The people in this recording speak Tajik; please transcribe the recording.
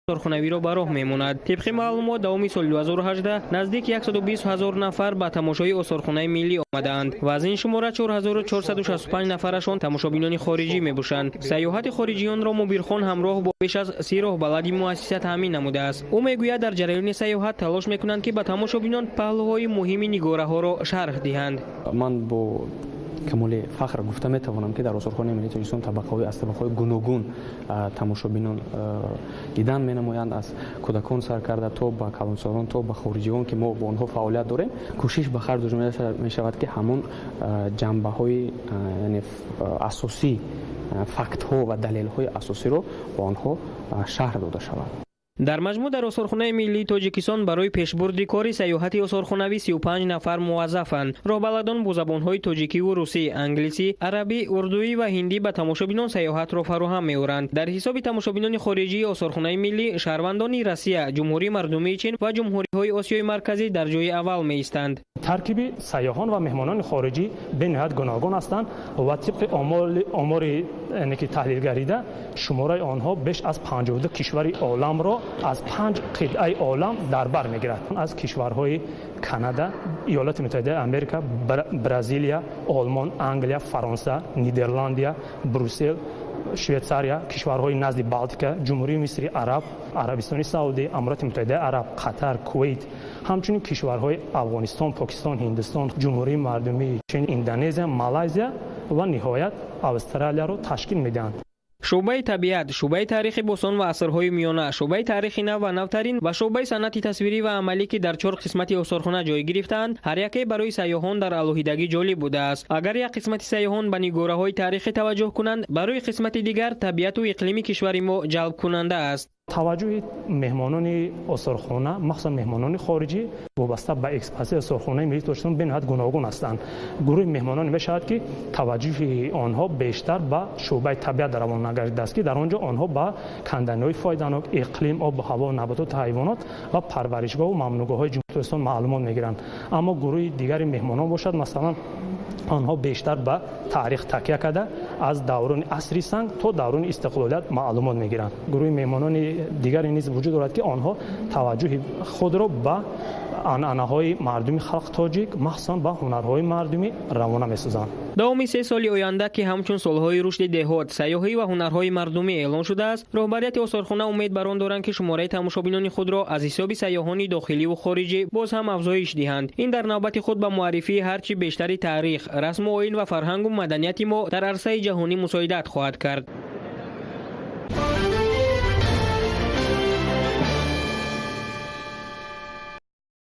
Осорхонавиро ба роҳ мемонад. Тибқи маълумот, давоми соли 2018 наздик 120 ҳазор нафар ба тамошои Осорхонаи миллӣ омадаанд ва аз ин шумора 4465 нафарашон тамошобинони хориҷӣ мебошанд. Сайёҳати хориҷиёнро Мубирхон ҳамроҳ бо беш аз 30 роҳбалади муассиса таъмин намудааст. Ӯ мегӯяд, дар ҷараёни сайёҳат талош мекунанд, ки ба тамошобинон паҳлӯҳои муҳими нигораҳоро шарҳ диҳанд. Ман бо камоли фахр гуфта метавонам, ки дар Осорхонаи миллии Тоҷикистон табақаҳои аз табақаҳои гуногун тамошобинон дидан менамоянд, аз кӯдакон сар карда то ба калонсолон, то ба хориҷиён, ки мо бо онҳо фаъолият дорем. Кӯшиш ба харҷ дода мешавад, ки ҳамон ҷанбаҳои, яъне асосӣ, фактҳо ва далелҳои асосиро ба онҳо шарҳ дода шавад. Дар маҷмӯъ дар Осорхонаи миллии Тоҷикистон барои пешбурди кори сайёҳати осорхонавӣ 35 нафар муваззафанд. Роҳбаладон бо забонҳои тоҷикиву русӣ, англисӣ, арабӣ, урдуӣ ва ҳиндӣ ба тамошобинон сайёҳатро фароҳам меоранд. Дар ҳисоби тамошобинони хориҷии Осорхонаи миллӣ шаҳрвандони Россия, Ҷумҳурии Мардумии Чин ва ҷумҳуриҳои Осиёи Марказӣ дар ҷои аввал меистанд. Таркиби сайёҳон ва меҳмонони хориҷӣ бениҳоят гуногун ҳастанд ва тибқи омори, ки таҳлил гардида, шумораи онҳо беш аз 52 кишвари оламро аз панҷ қитъаи олам дар бар мегирад: аз кишварҳои Канада, Иёлоти Муттаҳидаи Америка, Бразилия, Олмон, Англия, Фаронса, Нидерландия, Брюссел, Швейтсария, кишварҳои назди Балтика, Ҷумҳурии Мисри Араб, Арабистони Саудӣ, Аморати Муттаҳидаи Араб, Қатар, Кувейт, ҳамчунин кишварҳои Афғонистон, Покистон, Ҳиндустон, Ҷумҳурии Мардумии Чин, Индонезия, Малайзия ва ниҳоят Австралияро ташкил медиҳанд. Шӯъбаи табиат, шӯъбаи таърихи бостон ва асрҳои миёна, шӯъбаи таърихи нав ва навтарин ва шӯъбаи санъати тасвирӣ ва амалӣ, ки дар чор қисмати осорхона ҷой гирифтаанд, ҳар яке барои сайёҳон дар алоҳидагӣ ҷолиб будааст. Агар як қисмати сайёҳон ба нигораҳои таърихӣ таваҷҷӯҳ кунанд, барои қисмати дигар табиату иқлими кишвари мо ҷалбкунанда аст. Таваҷҷӯҳи меҳмонони осорхона, махсусан меҳмонони хориҷӣ, вобаста ба экспозитсияи Осорхонаи миллии Тоҷикистон бениҳоят гуногун ҳастанд. Гурӯҳи меҳмононе мешавад, ки таваҷҷӯҳи онҳо бештар ба шӯъбаи табиат равона гардидааст, ки дар он ҷо онҳо ба канданиҳои фоиданок, иқлим, обу ҳаво, набототу ҳайвонот ва парваришгоҳу мамнӯъгоҳҳои Ҷумҳурии Тоҷикистон маълумот мегиранд. Аммо гурӯҳи дигари меҳмонон бошад, масалан, онҳо бештар ба таърих такя карда, аз даврони асри санг то даврони истиқлолият маълумот мегиранд. Гурӯҳи меҳмонони дигаре низ вуҷуд дорад, ки онҳо таваҷҷӯҳи худро ба анъанаҳои мардуми халқ тоҷик, махсусан ба ҳунарҳои мардумӣ равона месозанд. Давоми 3 соли оянда, ки ҳамчун солҳои рушди деҳот, сайёҳӣ ва ҳунарҳои мардумӣ эълон шудааст, роҳбарияти осорхона умед бар он доранд, ки шумораи тамошобинони худро аз ҳисоби сайёҳони дохиливу хориҷӣ боз ҳам афзоиш диҳанд. Ин дар навбати худ ба муаррифии ҳарчи бештари таърих, расму оин ва фарҳангу маданияти мо дар арсаи ҷаҳонӣ мусоидат хоҳад кард.